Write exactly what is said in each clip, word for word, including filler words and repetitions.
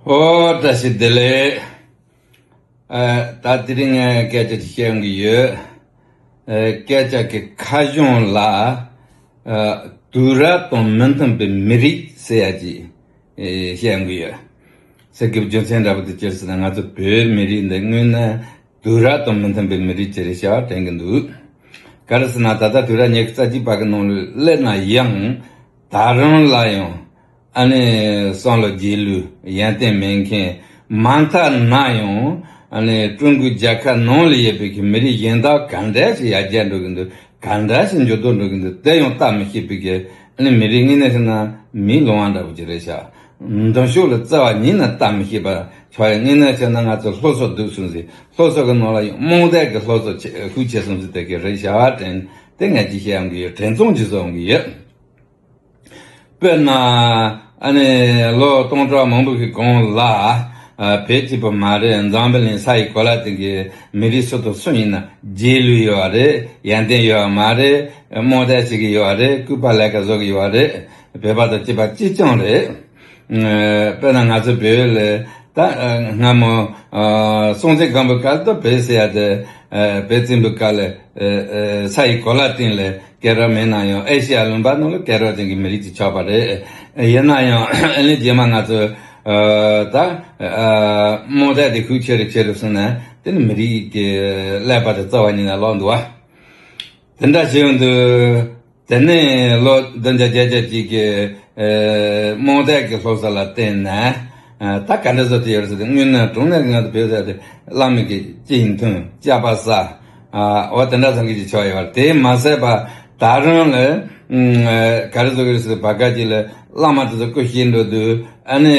ཨོ་བཀྲ་ཤིས་བདེ་ལེགས། ཨ། ད་དེ་རིང་ངས་སྐད་ཆ་ཅིག་བཤད་ཡོང་གི་ཡོད། ཨ། སྐད་ཆ་གི་ཁ་གཞུང་ལ། ཨ། དུས་རབས་དང་མི་མཐུན་པའི་མི་རིགས་ཟེར་ཡ་ཅིག་ཨེ། བཤད་ཡོང་གི་ཡོད། ཟེར་གྱི་རྒྱུ་མཚན་འདྲ་པོ་དེ་ཅི་ཟེར་ན། ང་ཚོ་བོད་མི་རིགས་འདི་དངོས་གནས་དུས་རབས་དང་མི་མཐུན་པའི་མི་རིགས་ཅིག་རེད་ཤག་དྲན་གྱི་འདུག་ག་རེ་ཟེར་ན། ད་ལྟ་དུས་རབས་ཉི་ཤུ་རྩ་གཅིག་པ་གི་ནང་ལ་སླེབས་ན་ཡང་། ད་རུང་ལ་ཡང་ཨ་ནི་བསམ་བློ་རྗེས་ལུས་ཡོན་ཏན་མེད་མཁན། མ་མཐའ་ན་ཡང་ཨ་ནི་ཀྲུང་གོའི་རྒྱལ་ཁབ་ནང་ལ་ཡོད་པའི་གི་མི་རིགས་གཞན་དག་ག་འདྲ་ཞིག་ཡར་རྒྱས་འགྲོ་གི་འདུག་ག་འདྲ་ཞིག་འགྱུར་ལྡོག་འགྲོ་གི་འདུག་དེ་ཡང་བལྟ་མི་ཤེས་པའི་གི་ཨ་ནི་མི་རིགས། དངོས་གནས་བྱས་ན་མིའི་ལོང་བ་འདྲ་པོ་ཅིག་རེད་ཤག་མདུན་ཕྱོགས་ལ་རྩ་བ་ཉིད་ནས་བལྟ་མི་ཤེས་པ་ཆགས་ཡོད། དངོས་གནས་བྱས་ན་ང་ཚོ་སློབ་གསོ་སྡུག་སོང་ཟིག་སློབ་གསོ་གི་ནང་ལ་ཡང་རྨོངས་དད་ཀྱི་སློབ་གསོ་ཆེ་ཤུགས་ཆེ་སོང་ཟིག་དེ་གི་རེད་ཤག་དྲན། དེ་ངས་ཅིག་བཤད་ཡོང་གི་ཡོད། དྲན་ཚོང་ཅིག་བཟོ་ཡོང་གི་ཡོད། དཔེར་ན། ཨ་ནི་ལོ་སྟོང་ཕྲག་མང་པོ་གི་གོང་ལ། ཨ། བོད་གཅིག་པུ་མ་རེད། འཛམ་བུ་གླིང་ས་ཡི་གོ་ལ་སྟེང་གི་མི་རིགས་སུ་དང་སུ་ཡིན་ན་རྗེས་ལུས་ཡོད་པ་རེད། ཡོན་ཏན་ཡོད་པ་མ་རེད། རྨོངས་དད་བྱེད་ཀྱི་ཡོད་པ་རེད། སྐུད་པ་ལས་ཀ་བཟོ་གི་ཡོད་པ་རེད། བོད་པ་དང་གཅིག་པ་གཅིག་རྐྱང་རེད། ཨ། དཔེར་ན་ང་ཚོ་བོད་ལ་ད། ཨ། སྔ་མོ། ཨ། སྲོང་བཙན་སྒམ་པོའི་སྐབས་དུ་བོད་ཟེར་ཡ་དེ། ཨ། བོད་བཙན་པོའི་སྐབས་ལ། ཨ། ས་ཡི་གོ་ལ་སྟེང་ལ་སྐད་གྲགས་མེད་ན་ཡང་ཨེ་ཤེ་ཡ་ལུང་པ་ནང་ལ་སྐད་གྲགས་ཅན་གྱི་མི་རིགས་ཅིག་ཆགས་པ་རེད། ཡིན་ན་ཡང་ཨ་ནི་རྗེས་མ་ང་ཚོ། ཨ། ད། ཨ། རྨོངས་དད་དེ་ཤུགས་ཆེ་རུ་ཆེ་རུ་སོང་ནས་དེ་ནི་མི་རིགས་ཀྱི་ཀླད་པ་དེ་རྩ་བ་ཉིད་ནས་ལོག་འདུག་པ། དེ་འདྲ་བྱས་ཡོང་དུས། དེ་ནས་ལོ་བདུན་བརྒྱ་བརྒྱད་བརྒྱ་གཅིག་གི། ཨ། རྨོངས་དད་ཀྱི་སློབ་གསོ་ལ་བརྟེན་ནས། ཨ། ད་ག་འདྲ་བཟོ་ཐུབ་ཡོད་ཟེར་ཏེ། དངོས་གནས་དྲང་གནས་ང་ཚོ་བོད་ཟེར་དེ་བླ་མ་གིས་གཅིག་མཐུན་སྐྱབས་པ་བསགས། ཨ། འོ་དེ་འདྲ་ཚང་གི་ཅིག་ཆགས་ཡོད་པ་རེད། དེ་མ་ཟད་པ་ད་རུང་ལ། ཨ། ག་རེ་བཟོ་གི་རེད་ཟེར་ཏེ། བར་སྐབས་ཅིག་ལ་བླ་མ་དེ་ཚོ་སྐུ་གཤེགས་འགྲོ་དུས་ཨ་ནི་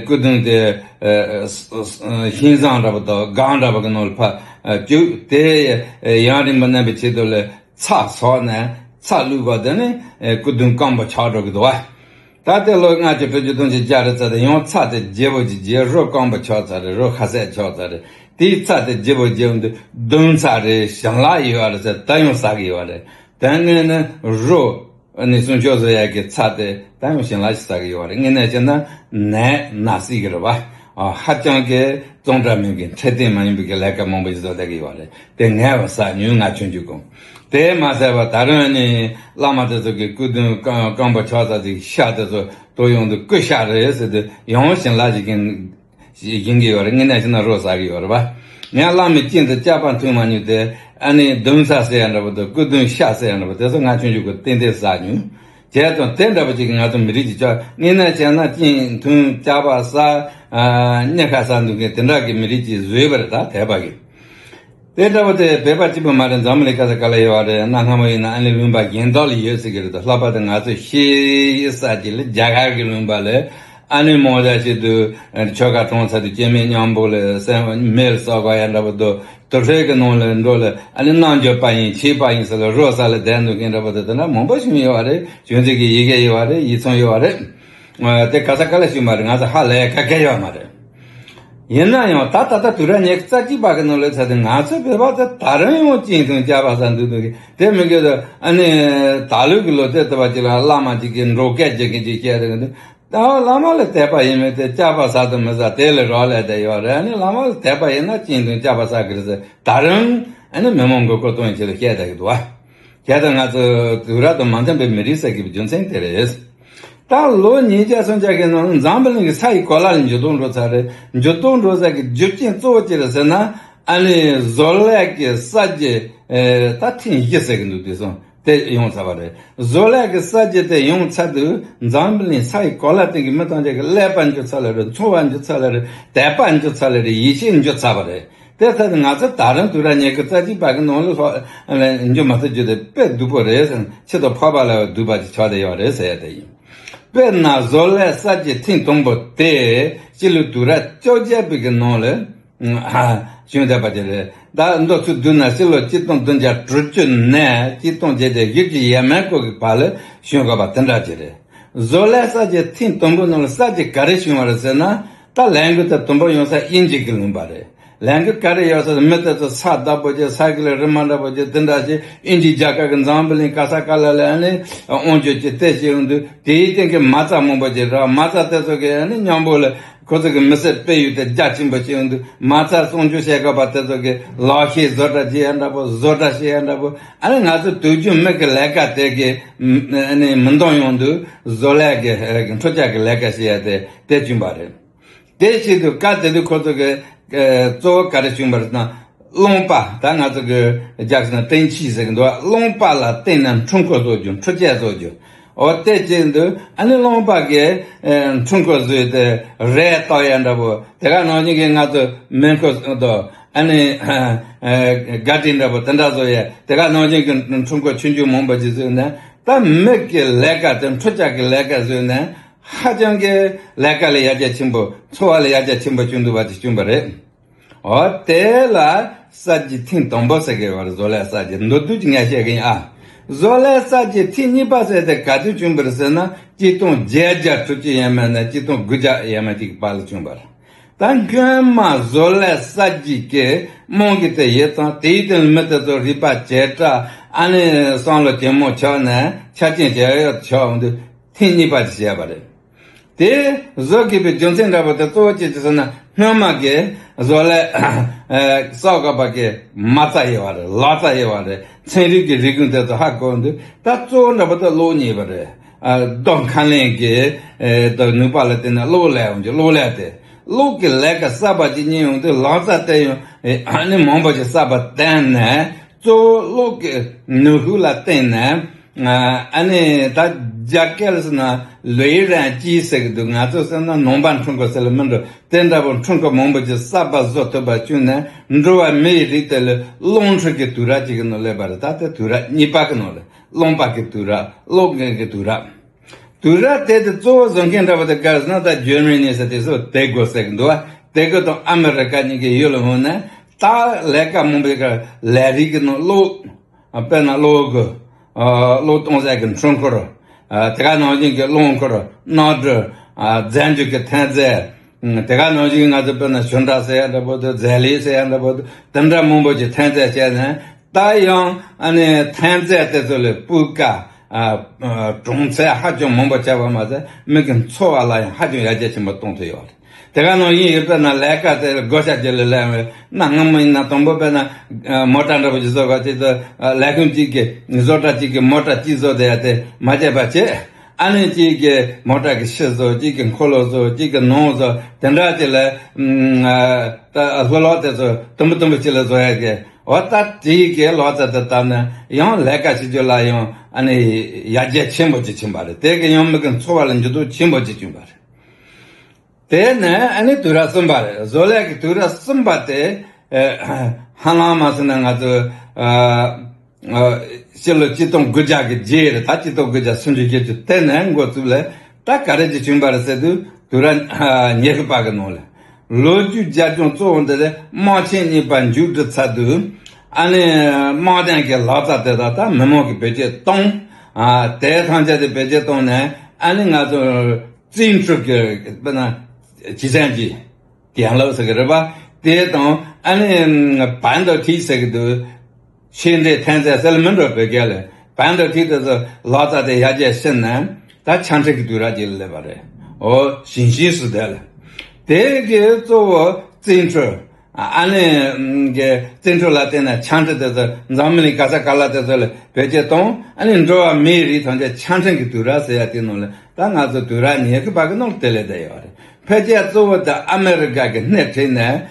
སྐུ་གདུང་དེ། ཨ། ཤིང་བཟང་འདྲ་པོ་དང་སྒང་འདྲ་པོ་གི་ནང་ལ་ཕར་བཅུག་དེ་ཡུན་རིང་པོ་གནས་པའི་ཆེད་དུ་ལ། ཚྭ་བསྲེགས་ནས་ཚྭ་བླུགས་པ་དེ་ནི། ཨེ། སྐུ་གདུང་སྐམ་པོ་ཆགས་འགྲོ་གི་འདུག་པ། ད་ལྟའི་ལོ་ལྔ་བཅུ་དྲུག་ཅུ་བདུན་ཅུ་བརྒྱད་རེ་ཙམ་དེ་ཡང་ཚྭ་དེ་རྒྱས་པོ་ཅིག་རྒྱས། རོ་སྐམ་པོ་ཆགས་ཚར་རེད། རོ་ཁ་ཟས་ཆགས་ཚར་རེད། དེའི་ཚྭ་དེ་རྒྱས་པོ་རྒྱས་པོ་འདི་བདུན་ཚྭ་རེད། ཞིམ་ལ་ཡོད་པ་རེད་ཟེར་ད་ཡང་ཟ་གི་ཡོད་པ་རེད། དེ་ནས་ནི་རོ། ཨ་ནི་སྲུང་སྐྱོབ་བཟོ་ཡག་གི་ཚྭ་དེ་ད་ཡང་ཞིམ་ལ་ཞིག་ཟ་གི་ཡོད་པ་རེད། དངོས་གནས་བྱས་ན་ནད་ན་སྲིད་ཀྱི་རེད་པ། ཨ། ཧ་ཅང་གི་གཙང་སྦྲ་མིན་གྱི་འཕྲོད་བསྟེན་མ་ཡིན་པའི་གི་ལས་ཀ་མང་པོ་ཞིག་བཟོ་བསྡད་ཀྱི་ཡོད་པ་རེད། དེ་ངས་བསགས་མྱོང་། ང་ཆུང་ཆུང་གོང་། དེ་མ་ཟད་པ་ད་རུང་ནི་བླ་མ་དེ་ཚོ་གི་སྐུ་གདུང་སྐམ་པོ་ཆགས་ཚར་དེ་ཤ་དེ་ཚོ་དོ་ཡོང་དུས་སྐུ་ཤ་རེད་ཟེར་དུས་ཡང་ཞིམ་ལ་ཞིག་གིན། ཞིག་ཡིན་གྱི་ཡོད་རེད། དངོས་གནས་བྱས་ན་རོ་ཟ་གི་ཡོད་རེད་པ། ངས་བླ་མའི་རྐྱེན་དུ་སྐྱབས་པ་མཐོང་མ་མྱོང་སྟེ། ཨ་ནི་བདུན་ཚྭ་ཟེར་ཡ་འདྲ་པོ་དང་སྐུ་གདུང་ཤ་ཟེར་ཡ་འདྲ་པོ་དེ་ཚོ་ང་ཆུང་ཆུང་གི་ཏན་ཏན་ཟ་མྱོང་། བྱས་ཙང་དེ་འདྲ་པོ་ཅིག་གིས་ང་ཚོ་མི་རིགས་ཀྱི་ཆ་དངོས་གནས་བྱས་ན་རྐྱེན་མཐོང་སྐྱབས་པ་བསགས། ཨ། ཉེན་ཁ་བསགས་འདུག་མཁན་དེ་འདྲ་གི་མི་རིགས་ཅིག་བཟོས་པ་རེད། ད་དད་པ་གིས། དེ་འདྲ་བོ་དེ་བོད་པ་གཅིག་པུ་མ་རེད། འཛམ་གླིང་ག་ས་ག་ལ་ཡོད་པ་རེད། གནའ་སྔ་མོ་ཡིན་ན་ཨ་ནི་ལུང་པ་གཞན་དག་ལ་ཡོད་ཟེར་གྱི་རེད། ད་ལྷག་པར་དུ་ང་ཚོ་ཤེས་ས་ཅིག་ལ་རྒྱ་གར་གྱི་ལུང་པ་ལ་ཨ་ནི་རྨོངས་དད་བྱེད་དུས་ཆོ་ག་གྲོངས་ཚར་དུས་སྐྱེ་དམན་མཉམ་པོ་ལ་སེམས་མེ་ལ་བསྲེག་ག་ཡ་འདྲ་པོ་དང་དུར་ཁྲོད་ཀྱི་ནང་ལ་འགྲོ་ལ་ཨ་ནི་རྣལ་འབྱོར་པ་ཡིན་ཆོས་པ་ཡིན་ཟེར་ལ་རོ་ཟ་ལ་བསྡད་འདུག་མཁན་འདྲ་པོ་དེ་དེ་འདྲ་མང་པོ་ཞིག་ཡོད་པ་རེད། བྱུང་ཚུལ་གྱི་ཡི་གེ་ཡོད་པ་རེད། ཡིག་ཚང་ཡོད་པ་རེད། ཨ། དེ་ག་ས་ག་ལ་ཞིག་མ་རེད། ང་ཚོ་ཧ་ལས་ཡ་ག་གེ་ཡོད་མ་རེད། ཡིན་ན་ཡང་ད་ད་ལྟ་དུས་རབས་ཉི་ཤུ་རྩ་གཅིག་པ་གི་ནང་ལ་ཚར་དུས་ང་ཚོ་བོད་པ་དེ་ད་རུང་ཡང་རྐྱེན་མཐོང་སྐྱབས་པ་བསགས་འདུག་འདུག་གི། དེ་མི་དགོས་དུ་ཨ་ནི་ད་ལོའི་གི་ལོ་དེ་ལྟ་བ་ཅིག་ལ་བླ་མ་ཅིག་གིས་འགྲོ་སྐད་རྒྱག་གི་ཅིག་བཤད་རེད་འདུག་ད་བླ་མ་ལ་དད་པ་ཡིན་མིན་དེ་སྐྱབས་པ་བསགས་དང་མི་བསགས་དེ་ལ་རག་ལས་བསྡད་ཡོད་རེད། ཨ་ནི་བླ་མ་ལ་དད་པ་ཡིན་ན་རྐྱེན་མཐོང་སྐྱབས་པ་བསགས་གི་རེད་ཟེར་ད་རུང་ཨ་ནི་མི་མང་མགོ་སྐོར་གཏོང་ཡི་ཆེད་དུ་བཤད་བསྡད་གི་འདུག་བ། བྱས་ཙང་ང་ཚོ་དུས་རབས་དང་མ་མཐུན་པའི་མི་རིགས་ཟེར་གྱི་རྒྱུ་མཚན་དེ་རེད། ད་ལོ་ཉིས་བརྒྱ་སུམ་བརྒྱ་གི་ནང་འཛམ་བུ་གླིང་གི་ས་ཡི་གོ་ལ་ལ་འགྱུར་ལྡོག་འགྲོ་ཚར་རེད། འགྱུར་ལྡོག་འགྲོ་ས་གི་རྒྱུ་རྐྱེན་གཙོ་བོ་ཅི་རེད་ཟེར་ན། ཨ་ནི་བཟོ་ལས་ཀྱི་གསར་བརྗེ། ཨེ། ད་ཐེངས་བཞི་ཟེར་གི་འདུག་དེ་སོང་དེ་ཡོང་ཚར་བ་རེད། བཟོ་ལས་ཀྱི་གསར་བརྗེ་དེ་ཡོང་ཚར་དུས་འཛམ་བུ་གླིང་ས་ཡི་གོ་ལ་སྟེང་གི་མི་ཐམས་ཅད་ཀྱི་ཀླད་པ་འགྱུར་ཚར་ལེ་རེད། འཚོ་བ་འགྱུར་ཚར་ལེ་རེད། དད་པ་འགྱུར་ཚར་ལེ་རེད། ཡིད་ཆེས་འགྱུར་ཚར་བ་རེད། དེ་ལྟར་ང་ཚོ་ད་རུང་དུས་རབས་ཉི་ཤུ་རྩ་གཅིག་པ་གི་ནང་ལ་ལྷོད་འགྱོ་མ་ཐུབ་རྒྱུ་དེ་དཔེ་སྡུག་པོ་རེད་ཟེར། ཆེད་དུ་འཕགས་པ་ལ་སྡུག་པ་ཅིག་ཆགས་བསྡད་ཡོད་རེད་ཟེར་ཡ་དེ་ཡིན། དཔེར་ན་བཟོ་ལས་གསར་བརྗེ་ཐེངས་དང་པོ་དེ་སྤྱི་ལོ་དུས་རབས་བཅོ་བརྒྱད་པའི་གི་ནང་ལ་བྱུང་བསྡད་པ་དེ་རེད། ད་མདོར་ཚུར་བསྡུས་ན་སྤྱི་ལོ་ཆིག་སྟོང་བདུན་བརྒྱ་དྲུག་ཅུ་ནས་ཆིག་སྟོང་བརྒྱད་བརྒྱ་བཞི་བཅུ་ཡས་མས་སྐོར་གྱི་བར་ལ་བྱུང་དགོས་པ་དེ་འདྲ་ཅིག་རེད། བཟོ་ལས་གསར་བརྗེ་ཐེངས་དང་པོའི་ནང་ལ་གསར་བརྗེ་ག་རེ་བྱུང་བ་རེད་ཟེར་ན། ད་ལས་འགུལ་དེ་དང་པོ་ཡོང་ས་དབྱིན་ཇི་གི་ལུང་པ་རེད། ལས་འགུལ་ག་རེ་ཡོད་ཟེར་ན། མི་དེ་ཚོ་ས་བདག་པོ་བྱས། ས་ཀི་ལ་རི་མ་འདྲ་པོ་བྱས། དེ་འདྲ་བྱས། དབྱིན་ཇི་རྒྱལ་ཁབ་ཀྱིས་འཛམ་བུ་གླིང་ག་ས་ག་ལ་ལ་ཨ་ནི་དབང་སྒྱུར་གྱི་ལྟ་བྱེད་ཡོང་དུས་དེའི་སྟེང་གི་མ་རྩ་མང་པོ་ཅིག་རག་མ་རྩ་དེ་ཚོ་གིས་ཨ་ནི་མཉམ་པོ་ལ་ ཁོ་ཚོ་གི་མི་སེར་སྤེལ་ཡུལ་དེ་རྒྱ་ཆེན་པོ་བྱས་ཡོང་དུས། མ་རྩ་གསོག་འཇོག་བྱེད་དགོས་པ་དེ་ཚོ་གི་ལག་ཤེས་བཟོ་གྲྭ་བྱེད་ཡ་འདྲ་པོ། བཟོ་གྲྭ་བྱེད་ཡ་འདྲ་པོ། ཨ་ནི་ང་ཚོ་དུས་རྒྱུན་མི་གི་ལས་ཀ་དེ་གི་ཨ་ནི་མི་འདང་ཡོང་དུས། བཟོ་ལས་གི་འཕྲུལ་ཆས་གི་ལས་ཀ་བྱེད་ཡ་དེ་དེ་བྱུང་བ་རེད། དེ་བྱེད་དུས་སྐབས་དེ་དུས་ཁོ་ཚོ་གི་གཙོ་བོ་ག་རེ་བྱུང་བ་རེད་ན། རླངས་པ། ད་ང་ཚོ་གི་རྒྱ་ཆེ་ན་ཏིང་ཆི་ཟེར་གི་འདུག་རླངས་པ་ལ་བརྟེན་ནས་འཕྲུལ་འཁོར་བཟོ་རྒྱུ། འཕྲུལ་ཆས་བཟོ་རྒྱུ། འོ་དེ་བྱེད་དུས་ཨ་ནི་རླངས་པ་གི་འཕྲུལ་འཁོར་བཟོས་ཏེ་རས་བཏགས་ཡ་འདྲ་པོ། དེ་ག་ནང་བཞིན་གི་ང་ཚོ་མེ་འཁོར་དང་ཨ་ནི་ག་ཏི་འདྲ་པོ་དེ་འདྲ་བཟོ་ཡ། དེ་ག་ནང་བཞིན་གི་འཕྲུལ་འཁོར་ཆུང་ཆུང་མང་པོ་ཅིག་བཟོས་ནས། ད་མི་གི་ལས་ཀ་དེ། འཕྲུལ་ཆས་གི་ལས་ཀ་བཟོས་ནས་ཧ་ཅང་གི་ལས་ཀ་ལ་ཡར་རྒྱས་ཆེན་པོ། འཚོ་བ་ལ་ཡར་རྒྱས་ཆེན་པོ་བྱུང་འདུག་པ་དེ་བྱུང་བ་རེད། འོ་དེ་ལ་གསར་བརྗེ་ཐེངས་དང་པོ་ཟེར་གི་ཡོད་རེད། བཟོ་ལས་གསར་བརྗེ། མདོར་བསྡུས་ཀྱི་ངས་བཤད་གི་ཡིན་ཨ། བཟོ་ལས་གསར་བརྗེ་ཐེངས་གཉིས་པ་ཟེར་དེ་ག་དུས་བྱུང་བ་རེད་ཟེར་ན། གཅིག་སྟོང་བརྒྱད་བརྒྱ་དྲུག་ཅུ་ཡས་མས་ནས་གཅིག་སྟོང་དགུ་བརྒྱ་ཡས་མས་ཅིག་བར་ལ་བྱུང་བ་རེད། ད་སྔོན་མ་བཟོ་ལས་གསར་བརྗེ་གི་རྨང་གཞི་དེ་ཡོད་ཙང་། དེའི་སྟེང་ལ་མི་དེ་ཚོ་རིག་པ་ཇེ་དྲག་ཨ་ནི་བསམ་བློ་ཇེ་མང་ཆགས་ནས་ཆ་རྐྱེན་ཇེ་ཡག་ཆགས་འོང་དུས། ཐེངས་གཉིས་པ་ཅིག་བྱས་པ་རེད། དེ་བཟོ་དགོས་པའི་རྒྱུ་མཚན་འདྲ་པོ་དེ་གཙོ་བོ་ཅི་ཅི་ཟེར་ན། སྔོན་མ་གི་བཟོ་ལས་གསར་འགོད་པ་གི་མ་རྩ་ཡོད་པ་རེད། ལག་རྩལ་ཡོད་པ་རེད། ཚན་རིག་གི་རིག་གཞུང་དེ་ཚོ་ཧ་གོ་འདུག་ད་གཙོ་བོ་འདྲ་པོ་དེ་གློག་བརྙན་པ་རེད། ཨ། རྡོ་ཁ་ལན་གི་ཨེ། ད་ནུས་པ་ལ་བརྟེན་ནས་གློག་ལས་འོང་གི། གློག་ལས་དེ། གློག་གི་ལས་ཀ་གསར་པ་ཅིག་རྙེད་ཡོང་དུས། ལག་རྩལ་དེ་ཡང་ཨ་ནི་མང་པོ་ཞིག་གསར་པ་བཏོན་ནས། གཙོ་བོ་གློག་གི་ནུས་ཤུགས་ལ་བརྟེན་ནས། ཨ་ནི་ད་རྒྱ་སྐད་ལ་ཟེར་ན་ལུའི་རན་ཅི་ཟེར་གི་འདུག་ང་ཚོ་ཟེར་ན་ནང་པ་འཕྲུལ་འཁོར་ཟེར་ལ་མི་འགྲོ། དེ་འདྲ་པོ་འཕྲུལ་འཁོར་མང་པོ་ཅིག་གསར་པ་བཟོ་ཐུབ་པ་བྱུང་ནས། འགྲོ་བ་མིའི་རིགས་དེ་ལ་རླུང་འཕྲུལ་གྱི་དུས་རབས་ཅིག་གི་ནང་སླེབས་པ་རེད། ད་དེ་དུས་རབས་གཉིས་པ་གི་ནང་ལ། རླུང་པ་གི་དུས་རབས། གློག་བརྙན་གྱི་དུས་རབས། དུས་རབས་དེ་དེ་གཙོ་བོ་བཟོ་མཁན་འདྲ་པོ་དེ་ག་རེ་ཟེར་ན། ད་ཇར་མ་ནི་ཟེར་དེ་ཚོ། དེ་གོ་ཟེར་གི་འདུག་བ། དེ་གོ་དང་ཨ་མི་རི་ཀ་གཉིས་ཀྱི་ཡུལ་ལ་འོང་ནས། ད་ལས་ཀ་མང་པོའི་ཀ་ལས་རིགས་ཀྱི་ནང་གློག་དཔེར་ན་གློག་གི་ཨ། གློག་གཏོང་ས་གི་འཕྲུལ་འཁོར། ཨ། དེ་ག་ནང་བཞིན་གྱི་རླངས་འཁོར། གནམ་གྲུ། ཨ། རྫས་འགྱུར་གྱི་ཐོན་རྫས། ཨ། དེ་ག་ནང་བཞིན་ང་ཚོ་དཔེར་ན་ཞུན་ཁྲག་ཟེར་ཡ་འདྲ་པོ་དང་། རྫས་ལེབ་ཟེར་ཡ་འདྲ་པོ་དང་། དེ་འདྲ་མང་པོ་ཅིག་ཐོན་རྫས་བྱས་ནས། ད་ཡང་ཨ་ནི་ཐོན་རྫས་དེ་ཚོ་ལས་སྤུས་ཀ། ཨ། ཨ། གྲོང་ཚད་ཧ་ཅང་མང་པོ་ཆགས་པ་མ་ཟད། མི་གི་འཚོ་བ་ལ་ཡང་ཧ་ཅང་ཡར་རྒྱས་ཆེན་པོ་གཏོང་ཐུབ་ཡོད་རེད། དེ་ག་ནང་བཞིན་ཡོད་པས་ན། ལས་ཀ་དེ་བགོ་བཤའ་བྱེད་ལ་ལས་ཡོང་བས་ན། སྔ་མོ་ཡིན་ན་དང་པོ་དཔེར་ན་མོ་ཊ་འདྲ་པོ་ཅིག་བཟོ་ག་དེ་ཚོ་ལས་ཁུངས་གཅིག་གི། བཟོ་གྲྭ་གཅིག་གི་མོ་ཊ་གཅིག་བཟོ་བསྡད་ཡ་དེ་མ་བྱས་པ་བྱས། ཨ་ནི་གཅིག་གི་མོ་ཊ་གི་ཕྱི་བཟོ། གཅིག་གི་འཁོར་ལོ་བཟོ། གཅིག་གི་ནང་བཟོ། དེ་འདྲ་ཅིག་ལ། ཨ། ད་ལྷོད་ལྷོད་དེ་ཚོ་དུམ་བུ་དུམ་བུ་ཅིག་ལ་བཟོ་ཡ་གི། འོ་ད་དེའི་གི་ལག་རྩལ་དེ་བཏང་ནས་ཡང་ལས་ཀ་བྱེད་རྒྱུ་ལ་ཡང་ཨ་ནི་ཡར་རྒྱས་ཆེན་པོ་ཅིག་ཕྱིན་པ་རེད། དེ་གི་ཡང་མི་གི་འཚོ་བ་ལ་འགྱུར་ལྡོག་ཆེན་པོ་ཅིག་བྱུང་བ་རེད། དེ་ནས་ཨ་ནི་དུས་རབས་གསུམ་པ་རེད། བཟོ་ལས་ཀྱི་དུས་རབས་གསུམ་པ་དེ། ཨ། ཧ་ལམ་མ་ཟེར་ན་ང་ཚོ། ཨ། ཨ། ཕྱི་ལོ་གཅིག་སྟོང་དགུ་བརྒྱ་གི་རྗེས་རེད། ད་གཅིག་སྟོང་དགུ་བརྒྱ་སུམ་ཅུ་བརྒྱད་ཅུ་དེ་ནས་འགོ་བཙུགས་ལ། ད་ག་རེ་ཅིག་བྱུང་བ་རེད་ཟེར་དུས། དུས་རབས་ཉི་ཤུ་པ་གི་ནང་ལ། ལོ་རྒྱུས་རྒྱབ་ལྗོངས་གཙོ་བོ་འདི་རེད། དམག་ཆེན་གཉིས་པ་མཇུག་སྒྲིལ་ཚར་དུས། ཨ་ནི་དམག་དོན་གྱི་ལག་རྩལ་དེ་དག་ད་མི་མང་གིས་བེད་སྤྱོད་བཏང་། ཨ། དེ་ཐམས་ཅད་དེ་བེད་སྤྱོད་བཏང་ནས། ཨ་ནི་ང་ཚོ་རྩིས་འཕྲུལ་གྱི་དཔེར་ན་ཇི་སན་ཇི། ཡན་ལག་ཟེར་གི་རེད་པ། དེ་དང་ཨ་ནི་པན་ཏོ་ཐི་ཟེར་གི་འདུག་ཤེས་འདྲེན་ཐོན་རྫས་ཟེར་ལ་མི་འགྲོ། བོད་སྐད་ལ། པན་ཏོ་ཐི་དེ་ཚོ་ལག་རྩལ་དེ་ཡར་རྒྱས་ཕྱིན་ནས་ད་ཆ་འཕྲིན་གྱི་དུས་རབས་ཅིག་ལ་སླེབས་པ་རེད། འོ། ཞིང་ཆེན་སུ་དེ་ལ། དེ་གི་གཙོ་བོ་རྩིས་འཕྲུལ། ཨ་ནི་གི་རྩིས་འཕྲུལ་ལ་བརྟེན་ནས་ཆ་འཕྲིན་དེ་ཚོ་འཛམ་གླིང་ག་ས་ག་ལ་དེ་ཚོ་ལ་བེད་སྤྱོད་གཏོང་། ཨ་ནི་འགྲོ་བ་མིའི་རིགས་ཐམས་ཅད་ཆ་འཕྲིན་གྱི་དུས་རབས་ཟེར་ཡ་དེ་ནང་ལ། ད་ང་ཚོ་དུས་རབས་ཉི་ཤུ་པ་གི་ནང་ལ་དེ་ལས་བསྡད་ཡོད་རེད། ཕལ་ཆེར་གཙོ་བོ་དེ་ཨ་མི་རི་ཀ་གི་སྣེ་ཁྲིད་ནས།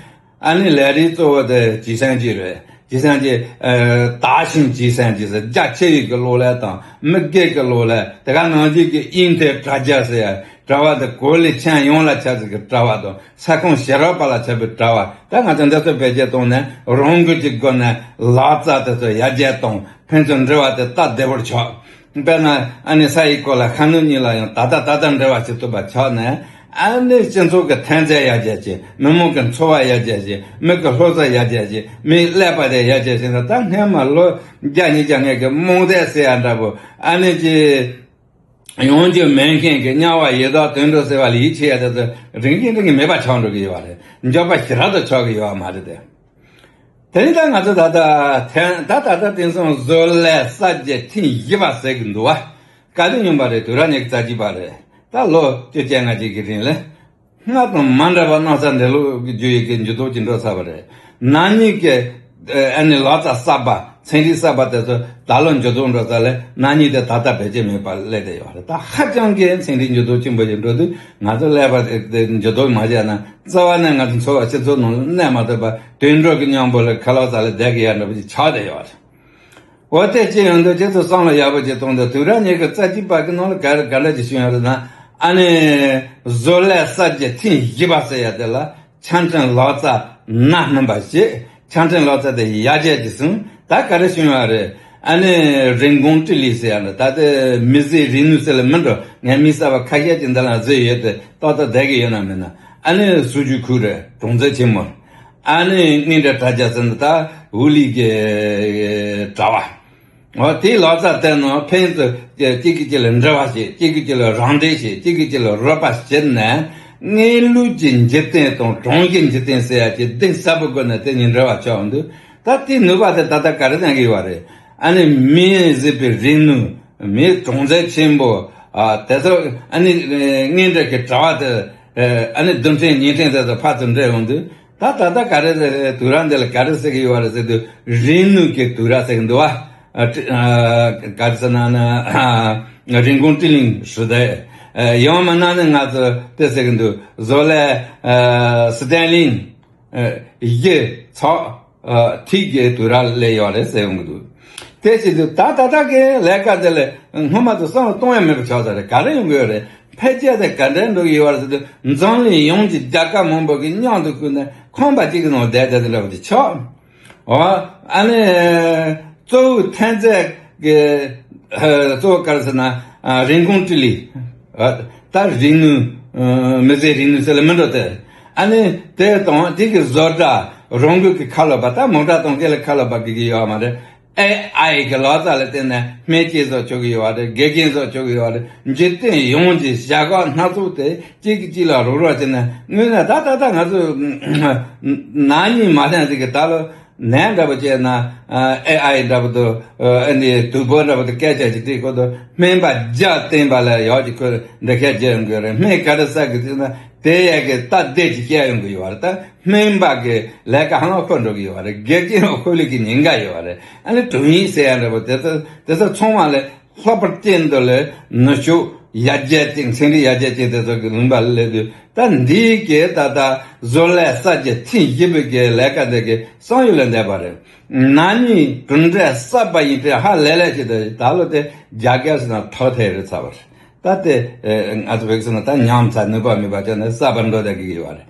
ཨ་ནི་ལས་རིགས་གཙོ་བོ་དེ་ཇི་སན་ཇི་རེད། ཇི་སན་ཇི། ཨ། དར་ཤིང་ཇི་སན་ཇི་ཟེར། རྒྱ་ཆེ་བའི་གི་གློག་ཀླད་དང་མི་སྒེར་གྱི་གློག་ཀླད། དེ་ག་ནང་བཞིན་གྱི་ཨིན་ཐེལ་དྲ་རྒྱ་ཟེར་ཡ། དྲ་བ་དེ་གོ་ལའི་ཁྱོན་ཡོངས་ལ་ཁྱབ་ཚུལ་གྱི་དྲ་བ་དང་། ས་ཁོངས་ཞེ་དྲག་པ་ལ་ཁྱབ་པའི་དྲ་བ། ད་ང་ཚོ་འདི་ཚོ་བེད་སྤྱོད་བཏང་ནས་རང་འགུལ་གྱི་སྒོ་ནས་ལག་རྩལ་དེ་ཚོ་ཡར་རྒྱས་བཏང་། ཕན་ཚུན་འབྲེལ་བ་དེ་སྟབས་བདེ་བོར་ཆགས། དཔེར་ན་ཨ་ནི་ས་ཡི་སྐོར་ལ་ཤར་ནུབ་གཉིས་ལ་ཡང་ད་ལྟ་ད་ལྟ་འབྲེལ་བ་བྱེད་ཐུབ་པ་ཆགས་ནས། ཨ་ནི་སྤྱི་ཚོགས་ཀྱི་ཐོན་རྫས་ཡར་རྒྱས་བྱེད། མི་མང་གི་འཚོ་བ་ཡར་རྒྱས་བྱེད། མི་གི་སློབ་གསོ་ཡར་རྒྱས་བྱེད། མིའི་ཀླད་པ་དེ་ཡར་རྒྱས་བྱེད་ན། ད་སྔོན་མ་ལོ་བརྒྱ་ཉིས་བརྒྱ་སྔོན་གྱི་རྨོངས་དད་ཟེར་ཡ་འདྲ་པོ། ཨ་ནི་ཅི། ཡོང་རྒྱུ་མེད་མཁན་གྱི་དམྱལ་བ་ཡི་དྭགས་དུད་འགྲོ་ཟེར་བ་ལ་ཡིད་ཆེས་ཡ་དེ་ཚོ་རིང་རིང་རིང་མེད་པ་ཆགས་འགྲོ་གི་ཡོད་པ་རེད། མགྱོགས་པ་ཞེ་དྲག་ཏུ་ཆགས་ཀྱི་ཡོད་པ་མ་རེད་དེ། དེ་ནི་ད་ང་ཚོ་ད་ལྟ་ཐེངས་ད་ད་ལྟ་དེང་སང་བཟོ་ལས་གསར་བརྗེ་ཐེངས་བཞི་པ་ཟེར་གི་འདུག་བ། ག་དུས་ཡིན་པ་རེད། དུས་རབས་ཉི་ཤུ་རྩ་གཅིག་པ་རེད། ད་ལོ་བཅོ་བརྒྱད་ལྔ་བཅུ་གི་རིང་ལ། སྔར་དང་མ་འདྲ་བ་གནམ་ས་འདི་ལོ་གི་རྒྱུ་ཡི་གི་འགྱུར་ལྡོག་ཅིག་འགྲོ་ཚར་བ་རེད། ན་ནིང་གི་ཨ་ནི་ལག་རྩལ་གསར་པ། ཚན་རིག་གསར་པ་དེ་ཚོ་ད་ལོ་འགྱུར་ལྡོག་འགྲོ་ས་ལས་ན་ནིང་དེ་ད་ལྟ་བེད་སྤྱོད་མེད་པ་སླེབས་བསྡད་ཡོད་རེད། ད་ཧ་ཅང་གི་ཚན་རིག་འགྱུར་ལྡོག་ཆེན་པོ་ཞིག་འགྲོ་དུས། ང་ཚོ་ཀླད་པ་དེ་འགྱུར་ལྡོག་མ་བྱས་ན། རྩ་བ་ནས་ང་ཚོ་འཚོ་བ་སྤྱི་ཚོགས་ནང་གནས་མ་ཐུབ་པ། དུད་འགྲོ་གི་མཉམ་པོ་ལ་ཁ་ལག་ཟ་ལ་བསྡད་ཀྱི་ཡ་འདྲ་པོ་ཅིག་ཆགས་བསྡད་ཡོད་རེད། འོ་དེ་ཅི་ཡོང་དུས་ཁྱེད་ཚོ་བསམ་བློ་ཡག་པོ་ཅིག་གཏོང་དང་། དུས་རབས་ཉི་ཤུ་རྩ་གཅིག་པ་གི་ནང་ལ་ག་རེ་ག་འདྲ་ཅིག་བྱུང་ཡོད་རེད་ན། ཨ་ནི་བཟོ་ལས་གསར་བརྗེ་ཐེངས་བཞི་པ་ཟེར་ཡ་དེ་ལ། ཆ་འཕྲིན་ལག་རྩལ་སྣ་སྣུམ་པ་བྱས། ཆ་འཕྲིན་ལག་རྩལ་དེ་ཡར་རྒྱས་ཀྱི་སོང་། ད་ག་རེ་བྱུང་བ་རེད། ཨ་ནི་人工智能ཟེར་ཡ་འདི། ད་དེ་མི་ཟད་རིག་ནུས་ཟེར་ལ་མི་འགྲོ། ངས་མི་གསར་པ་ཁ་ཤས་ཀྱི་འདི་ལ་བཟོས་ཡོད་དེ། ཏག་ཏག་བསྡད་ཀྱི་ཡོད་ན་མིན་ན། ཨ་ནི་数据库རེད། གྲངས་ཚད་ཆེན་མོ། ཨ་ནི་དངོས་འབྲེལ་དྲ་རྒྱ་ཟེར་འདི་ད་物理ཀྱི་དྲ་བ། འོ་དེའི་ལག་རྩལ་དེ་ནང་ཕན་ཚུན་གཅིག་གིས་གཅིག་ལ་འབྲེལ་བ་བྱེད། གཅིག་གིས་གཅིག་ལ་རམ་འདེགས་བྱེད། གཅིག་གིས་གཅིག་ལ་རོགས་པ་བྱེད་ནས། དངོས་ལུགས་ཀྱི་འཇིག་རྟེན་དང་གྲངས་ཀྱི་འཇིག་རྟེན་ཟེར་ཡ་གི་གདེང་ཟབ་པོ་སྒོ་ནས་དེ་གཉིས་འབྲེལ་བ་ཆགས་འདུག། ད་དེའི་ནུས་པ་དེ་ད་ལྟ་ག་རེ་ལྡན་གྱི་ཡོད་རེད། ཨ་ནི་མིས་བཟོས་པའི་རིག་ནུས། མིའི་གྲངས་ཚད་ཆེན་པོ། ཨ་དེ་ཚོ་ཨ་ནི་དངོས་འབྲེལ་གྱི་དྲ་བ་དེ། ཨ་ནི་རྡུལ་ཕྲན་བརྙན་འཕྲིན་དེ་ཚོ་ཕར་ཚུར་འབྲེལ་ཡོང་དུས། ད་ད་ལྟ་ག་རེ་ཟེར། དུས་རབས་འདི་ལ་ག་རེ་ཟེར་གྱི་ཡོད་རེད་ཟེར་དུས། རིག་ནུས་ཀྱི་དུས་རབས་ཟེར་གྱི་འདུག་བ། ཨ་ཀྲི་ཨ་ག་རེ་ཟེར་ན་ན་ཨ་人工智能时代། ཨ་ཡང་མིན་ན་ནི་ང་ཚོ་དེ་ཟེར་གྱི་འདུག། བཟོ་ལས་ཨ་སི་ཏན་ལིན་ཨ་བཞི་ཚགས་ཨ་ཐིག་གི་དུས་རབས་སླེབས་ཡོད་རེད་ཟེར་ཡོང་གི་འདུག། དེ་བྱེད་དུས་ད་ད་ལྟ་གི་ལས་ཀ་དེ་ལ་སྔོན་མ་དེ་བསམ་བློ་གཏོང་ཡ་མེད་པ་ཆགས་ཚར་རེད། ག་རེ་ཡོང་གི་ཡོད་རེད། འཕེལ་རྒྱས་དེ་ག་འདྲ་འགྲོ་གི་ཡོད་རེད་ཟེར་དུས། འཛམ་གླིང་ཡོངས་ཀྱི་རྒྱལ་ཁབ་མང་པོ་གི་མཉམ་དུ་བཀོད་ནས་ཁང་པ་གཅིག་གི་ནང་བསྡད་བསྡད་དེ་འདྲ་བ་ཅིག་ཆགས། འོ་ཨ་ནི་གཙོ་བོ་ཐོན་རྫས་ཀྱི་ཨ་གཙོ་བོ་ག་རེ་ཟེར་ན། ཨ་人工智能། ཨ་ད་རིག་ནུས། ཨ་མི་ཟད་རིག་ནུས་ཟེར་ལ་མི་འགྲོ་སྟེ། ཨ་ནི་དེ་དང་དེ་གི་བཟོ་གྲྭ། རང་འགུལ་གྱི་ཁ་ལོ་པ། ད་མོ་ཊ་གཏོང་མཁན་ལ་ཁ་ལོ་པ་དགོས་ཀྱི་ཡོད་མ་རེད། ཨེ་ཨའི་གི་ལག་རྩལ་ལ་བརྟེན་ནས་སྨན་དཔྱད་བཟོ་ཆོག་གི་ཡོད་རེད། དགེ་རྒན་བཟོ་ཆོག་གི་ཡོད་རེད། འཇིག་རྟེན་ཡོངས་ཀྱི་བྱ་དགའ་སྣ་ཚོགས་དེ་གཅིག་གིས་གཅིག་ལ་རོགས་རོགས་བྱས་ནས། དངོས་གནས་ད་ད་ལྟ་ང་ཚོ་ན་ནིང་མ་ལྷན་ཟིག་གི་ད་ལོ་ནད་འདྲ་པོ་བྱས་ན། ཨེ་ཨའི་འདྲ་པོ་དང་ཨ་ནི་དུག་སྦྲུལ་འདྲ་པོ་དང་སྐད་ཆ་ཅིག་དྲིས་ཁོ་དང་། སྨན་པ་བརྒྱ་བསྟེན་པ་ལ་ཡག་ཅིག་ཁོས་འདི་སྐད་བརྗོད་ཡོང་གི་རེད། སྨན་ག་རེ་ཟ་དགོས་ཟེར་ན། དེ་ཡས་གི་སྟབས་བདེ་ཅིག་བཤད་ཡོང་གི་ཡོད་རེད། ད་སྨན་པ་གི་ལས་ཀ་ཧ་ལམ་ཁོ་འགྲོ་གི་ཡོད་རེད། དགེ་རྒན་ཁོ་ལས་ཀྱི་ཉེན་ཁ་ཡོད་རེད། ཨ་ནི་དྲུང་ཡིག་ཟེར་ཡ་འདྲ་པོ་དེ་ཚོ་དེ་ཚོ་ཚང་མ་ལས་ལྷག་པར་ཅན་དུ་ལས་ནུས་ཤུགས་ཡར་རྒྱས་ཅན། ཚན་རིག་ཡར་རྒྱས་ཅན་དེ་ཚོ་གི་ལུང་པ་ལ་སླེབས་དུས། ད་འདིའི་གི་ད་ལྟ་བཟོ་ལས་གསར་བརྗེ་ཐེངས་བཞི་པའི་གི་ལས་ཀ་འདི་གི་བསམ་ཡུལ་ལས་འདས་པ་རེད། ན་ནིང་གྲུབ་འབྲས་གསར་པ་ཡིན་ཚེ་ཧ་ལས་ལས་བྱེད་དུས། ད་ལོ་དེ་རྒྱ་སྐད་ཟེར་ན་ཐོག་ཐེ་རེད་ཚར་བ་རེད། ད་དེ་ཨེ་ང་ཚོ་བོད་ཟེར་ན་ད་ཉམས་ཚར། ནུས་པ་མེད་པ་བྱས་ནས་གསར་པ་འགྲོ་བསྡད་ཀྱི་ཡོད་རེད།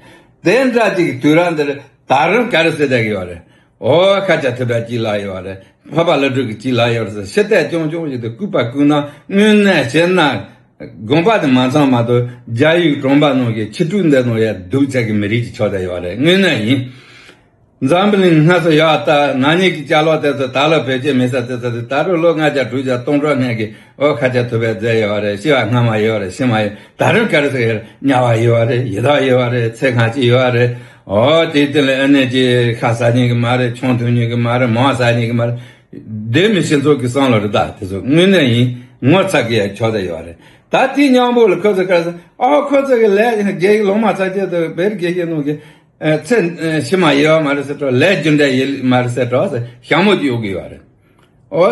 དེ་འདྲ་ཅིག་གི་དུས་རབས་འདིར་ད་རུང་ག་རེ་ཟེར་བསྡད་ཀྱི་ཡོད་རེད། ཨོ་ཁ་ཆ་ཐུབ་པའི་གཅིག་ལ་ཡོད་རེད། འཕགས་པ་ཀླུ་སྒྲུབ་ཀྱི་གཅིག་ལ་ཡོད་རེད་ཟེར། ཕྱི་བལྟས་ཀྱང་ཀྱང་བྱེད་དུས། སྐུད་པ་བསྐུས་ན་དངོས་གནས་བྱས་ན་དགོངས་པ་དེ་མ་ཚང་མ་གཏོགས། རྒྱ་ཡིག་གྲོང་པ་ནང་གི་ཆུ་ཕྲུག་འདི་ནང་ཡ་སྡུག་ཅག་གི་མི་རིགས་ཀྱི་ཆགས་བསྡད་ཡོད་རེད། དངོས་གནས་ཡིན། འཛམ་བུ་གླིང་སྔ་སོ་ཡག་ད་ན་ནིང་གི་ཅ་ལག་དེ་ཚོ་ད་ལོ་བེད་སྤྱོད་མེད་ས་དེ་ཚོ་དེ་ད་རུང་ལོ་ལྔ་བརྒྱ་དྲུག་བརྒྱ་སྟོང་ཕྲག་སྔོན་གྱི། ཨོ་ཁ་ཆ་ཐུབ་པའི་རྫས་ཡོད་རེད། ཤི་བ་སྔ་མ་ཡོད་རེད། ཕྱི་མ་ཡོད། ད་རུང་ག་རེ་ཟེར་གི་རེད། དམྱལ་བ་ཡོད་རེད། ཡི་དྭགས་ཡོད་རེད། ཚེ་སྔ་ཕྱི་ཡོད་རེད། ཨོ་དེ་དེ་ལ་ཨ་ནི་ཅི་ཤ་ཟ་མཁན་གི་མ་རེད། ཆང་འཐུང་མཁན་གི་མ་རེད། མར་ཟ་མཁན་གི་མ་རེད། སྡོད་མི་སྤྱི་ཚོགས་ཀྱི་བསམ་བློ་རེད། ད་དེ་ཚོ་དངོས་གནས་ཡིན། ངོ་ཚ་གི་ཡ་ཆོག་ད་ཡོད་རེད། ད་དེ་མཉམ་པོ་ལ་ཁོ་ཚོ་ག་རེ་ཟེར། ཨོ་ཁོ་ཚོ་གི་ལས་རྒྱའི་ལོ་མ་ཚ་རྒྱ་དང་བེར་རྒྱ་ཡིན་ནོ་གི། ཨ་ཚེ་ཕྱི་མ་ཡོད་མ་རེད་ཟེར་འགྲོ། ལས་རྒྱུ་འབྲས་ཡོད་མ་རེད་ཟེར་འགྲོ་ཟེར་ཞྭ་མོ་ཅིག་གཡོག་གི་ཡོད་རེད། ཨོ་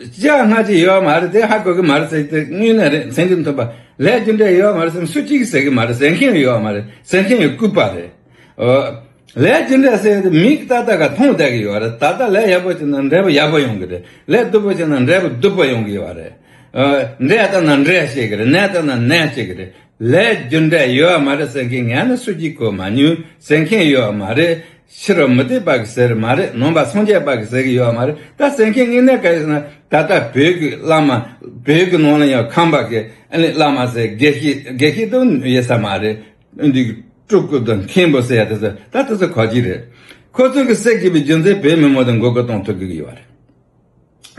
ཅི་སྔ་ཕྱི་ཡོད་མ་རེད། དེ་ཧ་གོ་གི་མ་རེད་ཟེར། དེ་དངོས་གནས་རེད། ཚན་རིག་མཐུན་པ། ལས་རྒྱུ་འབྲས་ཡོད་མ་རེད་ཟེར་ན་སུ་གཅིག་གིས་ཟེར་གི་མ་རེད། ཟེར་མཁན་ཡོད་མ་རེད། ཟེར་མཁན་ཡོད། སྐུད་པ་རེད། ཨོ་ལས་རྒྱུ་འབྲས་ཟེར་དེ་མིག་ཏག་ཏག་ག་མཐོང་བསྡད་གི་ཡོད་རེད། ད་ལྟ་ལས་ཡག་པོ་བྱས་ན་འབྲས་བུ་ཡག་པོ་ཡོང་གི་རེད། ལས་སྡུག་པོ་བྱས་ན་འབྲས་བུ་སྡུག་པོ་ཡོང་གི་ཡོད་རེད། ཨོ་འབྲས་བཏབ་ན་འབྲས་སྐྱེ་གི་རེད། ནས་བཏབ་ན་ནས་སྐྱེ་གི་རེད། ལས་རྒྱུ་འབྲས་ཡོད་མ་རེད་ཟེར་མཁན་ང་ནི་སུ་གཅིག་གོ་མ་མྱོང་། ཟེར་མཁན་ཡོད་མ་རེད། ཕྱི་རོལ་མུ་སྟེགས་པ་གི་ཟེར་མ་རེད། ནང་པ་སངས་རྒྱས་པ་གི་ཟེར་གི་ཡོད་མ་རེད། ད་ཟེར་མཁན་ངས་ནས་ག་རེ་ཟེར་ན། ད་ལྟ་བོད་ཀྱི་བླ་མ། བོད་ཀྱི་ནང་ལ་ཡང་ཁམས་པ་གི་ཨ་ནི་བླ་མ་ཟེར། དགེ་བཤེས། དགེ་བཤེས་དང་ཡོད་ས་མ་རེད། འདི་སྤྲུལ་སྐུ་དང་མཁན་པོ་ཟེར་ཡ་དེ་ཚོ་ད་དེ་ཚོ་ག་ཅི་རེད། ཁོ་ཚོ་གི་ཟེར་གྱི་པའི་རྒྱུ་མཚན་བོད་མི་མང་དང་མགོ་སྐོར་གཏོང་ཐུབ་ཀྱི་ཡོད་རེད།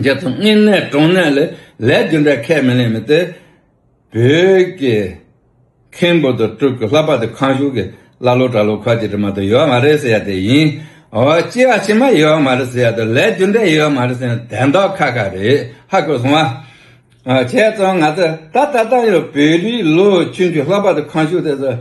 རྒྱ་ཚོ་དངོས་གནས་དྲང་གནས་ལ་ལས་རྒྱུ་འབྲས་ཁས་མི་ལེན་མི་དེ། བོད་ཀྱི་མཁན་པོ་དང་སྤྲུལ་སྐུ། ལྷ་པ་དང་མཁའ་སྤྱོད་ཀྱི་ཀླ་ཀློ་གྲྭ་ལོག་ཁ་ཅིག་རེད་མ་གཏོགས་ཡོད་མ་རེད་ཟེར་ཡ་དེ་ཡིན། འོ་སྐྱེ་བ་ཕྱི་མ་ཡོད་མ་རེད་ཟེར་ཡ་དང་། ལས་རྒྱུ་འབྲས་ཡོད་མ་རེད་ཟེར་ཡ་དོན་དག་ཁ་ཁ་རེད། ཧ་གོ་སོང་ཨ། བྱས་ཙང་ང་ཚོ་ད་ད་ལྟ་ཡང་བོད་རིགས་ལོ་ཆུང་ཆུང་ལྷ་པ་དང་མཁའ་སྤྱོད་དེ་ཚོ།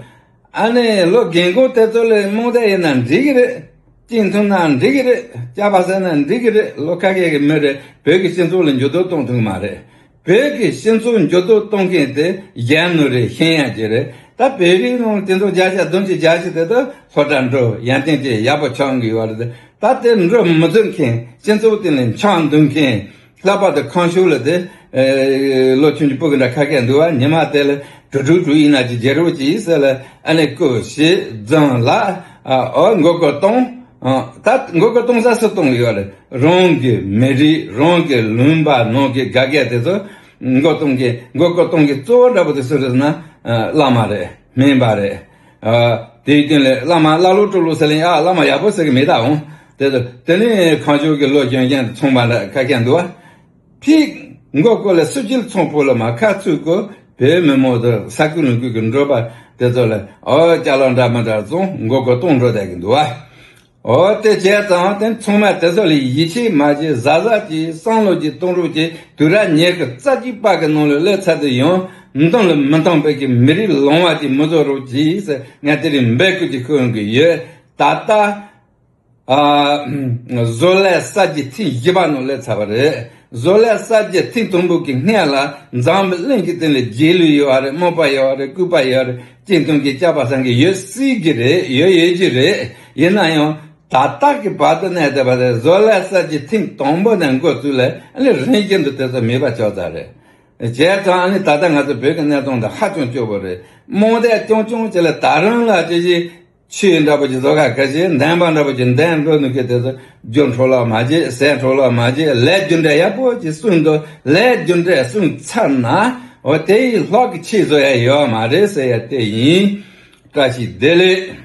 ཨ་ནི་ལོ་རྒན་གོག་དེ་ཚོ་ལ་རྨོངས་དད་ཡིན་ན་འགྲིག་གི་རེད། གཅིག་མཐུན་ན་འགྲིག་གི་རེད། སྐྱག་པ་ཟ་ན་འགྲིག་གི་རེད། ལོ་ཁ་ཤས་ཀྱི་མི་རེད། བོད་ཀྱི་སྤྱི་ཚོགས་ལ་འགྱུར་ལྡོག་གཏོང་ཐུབ་ཀྱི་མ་རེད། བོད་ཀྱི་སྤྱི་ཚོགས་འགྱུར་ལྡོག་གཏོང་མཁན་དེ་གཞོན་ནུ་རེད། ཤེས་ཡོན་ཅན་རེད། ད་བོད་རིགས་ནང་དེ་ཚོ་བརྒྱ་ཆ་བདུན་ཅུ་བརྒྱད་ཅུ་དེ་ཚོ་སློབ་གྲྭ་འགྲོ་ཡོན་ཏན་ཅན་ཡག་པོ་ཆགས་ཀྱི་ཡོད་རེད། ད་དེ་འགྲོ་མི་ཐུབ་མཁན། སྤྱི་ཚོགས་སྟེང་ལ་འཆམ་འདུག་མཁན། ལྷག་པར་དུ་ཁམས་ཕྱོགས་ལ་དེ་ལོ་ཆུང་ཆུང་སྤུ་གུ་འདྲ་ཁ་སྐད་འདུག་བ། ཉི་མ་དེ་ལ་གྲུ་གྲུ་གྲུ་ཡིན་ན་ཅིག་རྒྱལ་རབས་ཅིག་ཟེར་ལ། ཨ་ནི་སྐུ་ཞིག་རྫོང་ལ་ཨ་ཨོ་མགོ་སྐོར་གཏོང་། ཨ་ད་མགོ་སྐོར་གཏོང་ས་སུ་གཏོང་གི་ཡོད་རེད། རང་གི་མི་རིགས། རང་གི་ལུང་པ་ནང་གི་དགའ་སྐད་དེ་ཚོ་མགོ་གཏོང་གི་མགོ་སྐོར་གཏོང་གི་གཙོ་བོ་འདྲ་པོ་དེ་སུ་རེད་ཟེར་ན། ཨ་བླ་མ་རེད། སྨན་པ་རེད། ཨ་དེའི་སྟེང་ལ་བླ་མ་ཀླ་ཀློ་སྤྲུལ་སྐུ་ཟེར་ལ་ཡ། བླ་མ་ཡག་པོ་ཟེར་གི་མེད་ད་འོང་། དེ་ཚོ་དེ་ནི་ཁམས་ཕྱོགས་ཀྱི་ལོ་གཞོན་གཞོན་དེ་ཚོང་པ་འདྲ་ཁ་སྐད་འདུག་བ། ཕིག་མགོ་སྐོར་ལ་སུ་ཅིལ་ཚོང་ཕོ་ལ་མ་ཁ་ཚུད་གོ། བོད་མི་མང་དང་ས་ཁུལ་ལུང་ཁུལ་གྱི་འགྲོ་པ་དེ་ཚོ་ལ་ཨོ་ཅ་ལག་འདྲ་མི་འདྲ་བཙོང་མགོ་སྐོར་གཏོང་འགྲོ་བསྡད་ཀྱི་འདུག་བ། ཨོ་དེ་བྱས་ཙང་དེ་ཚང་མས་དེ་ཚོ་ལ་ཡིད་ཆེས་མ་བྱེད། གཟབ་གཟབ་གྱིས་བསམ་བློ་གྱིས་གཏོང་རོགས་གྱིས། དུས་རབས་ཉི་ཤུ་རྩ་གཅིག་པ་གི་ནང་ལ་སླེབས་ཚར་དུས་ཡང་འདང་ལ་མི་འདང་བའི་གི་མི་རིགས་ལོང་བ་ཅིག་མི་བཟོ་རོགས་གྱིས་ཟེར། ངས་དེ་རིང་འབོད་སྐུལ་ཅིག་ཞུ་གི་ཡོད། ད་ལྟ་ཨ་བཟོ་ལས་གསར་བརྗེ་ཐེངས་བཞི་པ་ནང་སླེབས་ཚར་བ་རེད། བཟོ་ལས་གསར་བརྗེ་ཐེངས་དང་པོ་གི་སྔོན་ལ་འཛམ་བུ་གླིང་གི་སྟེང་ལ་རྗེས་ལུས་ཡོད་པ་རེད། རྨོངས་པ་ཡོད་པ་རེད། ལྐུགས་པ་ཡོད་པ་རེད། གཅིག་མཐུན་གྱི་སྐྱག་པ་ཟ་མཁན་ཡོད་སྲིད་ཀྱི་རེད། ཡོད་ཡོད་ཀྱི་རེད། ཡིན་ན་ཡང་ད་ལྟ་གི་བར་དུ་གནས་བསྡད་པ་རེད། བཟོ་ལས་གསར་བརྗེ་ཐེངས་དང་པོ་ནས་འགོ་བཙུགས་ལ་ཨ་ནི་རིམ་བཞིན་དུ་དེ་ཚོ་མེད་པ་ཆགས་ཚར་རེད། བྱས་ཙང་ཨ་ནི་ད་ལྟ་ང་ཚོ་བོད་ཀྱི་གནས་སྟངས་འདི་ཧ་ཅང་སྐྱོ་པོ་རེད། རྨོངས་དད་རྐྱང་རྐྱང་བྱས་ལ་ད་རུང་ལ་ཅི་ཞིག་ཆོས་འདྲ་པོ་ཅིག་བཟོ་ག་ག་ཞིག་འདོན་པ་འདྲ་པོ་ཅིག་འདོན་འགྲོ་ནུས་མཁན་དེ་ཚོ་རྒྱུ་འཕྲོ་བརླག་མ་བྱེད། ཟས་འཕྲོ་བརླག་མ་བྱེད། ལས་རྒྱུ་འབྲས་ཡག་པོ་ཅིག་གསུངས་འདུག་ལས་རྒྱུ་འབྲས་གསུངས་ཚར་ན་འོ་དེ་ཡི་ལྷག་གི་ཆེད་བཟོ་ཡ་ཡོད་མ་རེད་ཟེར་ཡ་དེ་ཡིན། བཀྲ་ཤིས་བདེ་ལེགས།